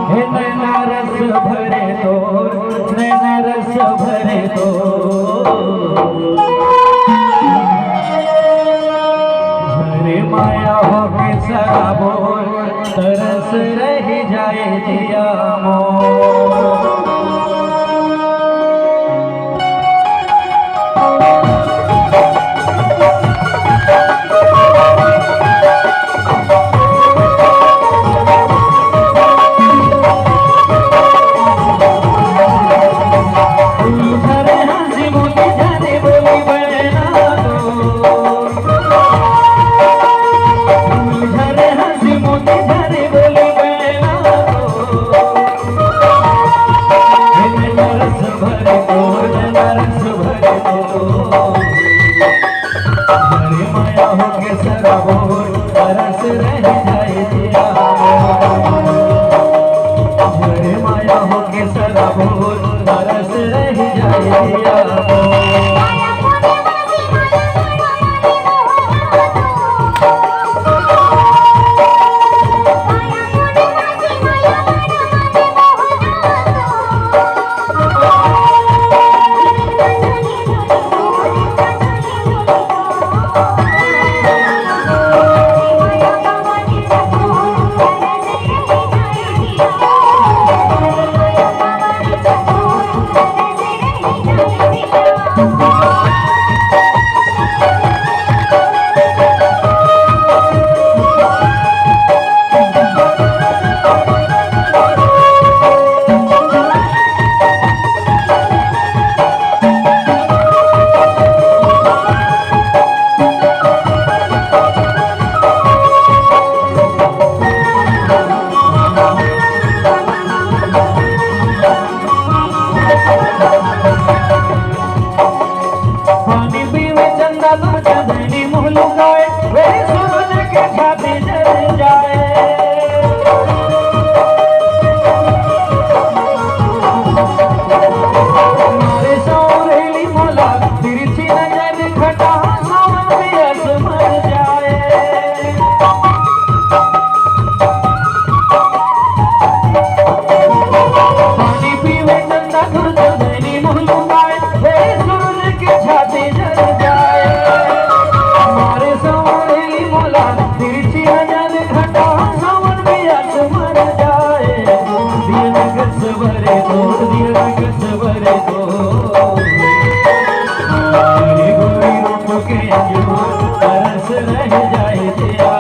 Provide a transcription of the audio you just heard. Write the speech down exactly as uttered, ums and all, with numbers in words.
हे नैना रस भरे तोर, नैना रस भरे तोर। झरे माया होके सराबोर, तरस रह जाए जिया मोर। पानी पीवे चंदा तुझे दैनी मुँह लुकाए, वे सूरज के छाती जल जाए। मारे सौरेली मोला, तिरछी नजर घटा, सावन पियस मर जाए। पानी पीवे चंदा तुझे दैनी मुँह लुकाए, हे सूरज के छाती जल जाए। मारे सौरेली मोला, तिरछी नजर घटा, सावन पियस मर जाए। दिया नगस भरे तो, दिया नगस भरे तो। तेरी गोरी रूप के अंजूर, तरस रह जाए जिया।